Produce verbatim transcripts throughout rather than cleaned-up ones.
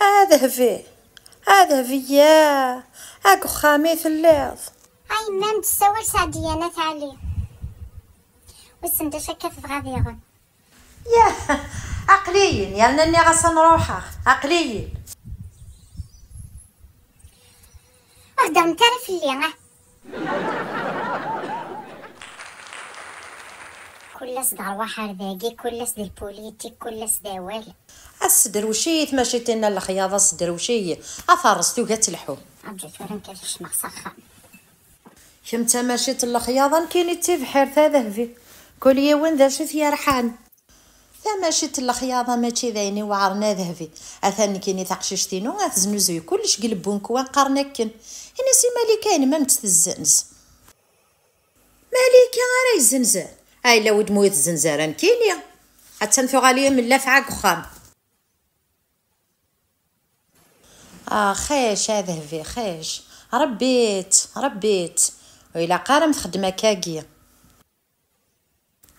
A Dehbi, a Dehbi, ya, deg uxxam i telliḍ? A yemma, am d-tessawal Seɛdiya n At Ɛli. Wissen d acu akka tebɣa diɣen. Yah, aql-iyi-n, yerna nniɣ-as ad n-ruḥeɣ, aql-iyi-n. Ur heddremt ara fell-i, ah. Kul ass d rrwaḥ ar dagi, kul ass d lpulitik, kul ass d awal. Tessedrewc-iyi tmaciṭ-inna n lexyaḍa, tessedrewc-iyi. A terreẓ, tugi ad telḥu. Rǧu tura, nekk ad kecmeɣ s axxam. Kemm d tamaciṭ n lexyaḍa, nekkini d tibḥirt, a Dehbi. Kul yiwen d acu t-yerḥan. Tamaciṭ n lexyaḍa mačči d ayen iweɛren, a Dehbi. Atan nekkini taqcict-inu ad teznuzuy kullec deg lebbunkwa, qqaren akken. Ini-as i Malika-inem amek tezzenz. Malika ara yezzenzen? Ay, la wudem ur yezzenz ara nekkini. Attan tuɣal-iyi am llafɛa deg uxxam. Ah, xic, a Dehbi, xic. Rebbi-tt, rebbi-tt. Ur ilaq ara am txeddem akkagi.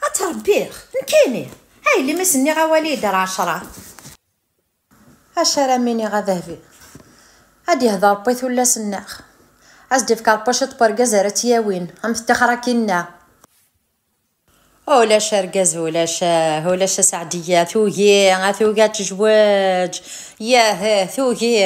Ad tt-rebbiɣ, nekkini. Ay, imi s-nniɣ awal-iyi-d ar ɛecra. Acu ara m-iniɣ, a Dehbi? Ad d-yehder Rebbi tullas-nneɣ. Ad s-d-ifk Rebbi ciṭ n wergaz ara tt-yawin, am teṭṭixer akkinna. Ulac argaz, ulac, ah, ulac a Seɛdiya, tugi, a tugi ad tejweǧ. Yah, eh, tugi.